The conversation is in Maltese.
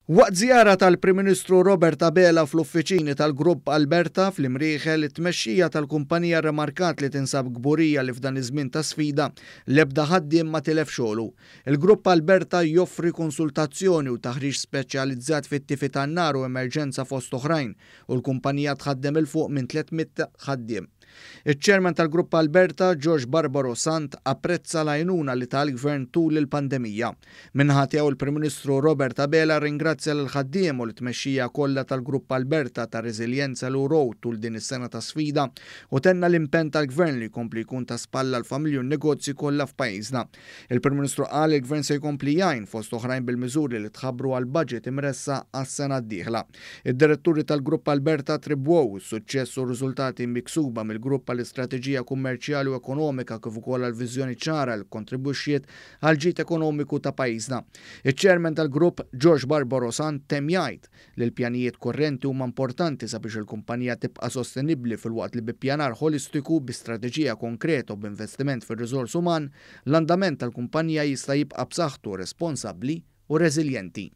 Waqt żjara tal-Prim Ministru Robert Abela fl-uffiċini tal-Grupp Alberta fl-Imrieħel, it-tmexxija tal-kumpanija rrimarkat li tinsab kburija li f'dan iż-żmien ta' sfida, l-ebda ħaddiem ma tilef xogħlu. Il-Grupp Alberta joffri konsultazzjoni u taħriġ speċjalizzat fit-tifi tan-nar u emerġenza fost oħrajn u l-kumpanija tħaddem 'il fuq minn 300 ħaddiem. Iċ-Chairman tal-Grupp Alberta, George Barbaro Sant, apprezza l-għajnuna li ta l-Gvern tul il-pandemija. Min-naħa tiegħu l-Prim Ministru Robert Abela rringrazzja lill-ħaddiem u l-tmexxija kollha tal-Grupp Alberta tar-reżiljenza li wrew tul din is-sena ta' sfida u tenna l-impenn tal-Gvern li jkompli jkun ta' spalla l-familji u n-negozji kollha f'pajjiżna. Il-Prim Ministru qal li l-Gvern se jkompli jgħin fost oħrajn bil-miżuri li tħabbru għall-budget imressaq għas-sena d-dieħla. Id-diretturi tal-Grupp Alberta attribwew is-suċċess u r-riżultati miksuba mill-grupp għall-istrateġija kummerċjali u ekonomika kif ukoll għall-viżjoni ċara li kkontribwixxiet għall-ġid ekonomiku ta' pajjiżna. Iċ-Chairman tal-grupp, George Barbaro Sant, temm jgħid li l-pjanijiet kurrenti huma importanti sabiex il-kumpanija tibqa' sostenibbli filwaqt li bi ppjanar ħolistiku, bi strateġija konkreta u b'investiment fir-riżors uman, l-andament tal-kumpanija jista' jibqa' b'saħħtu, responsabbli u reżiljenti.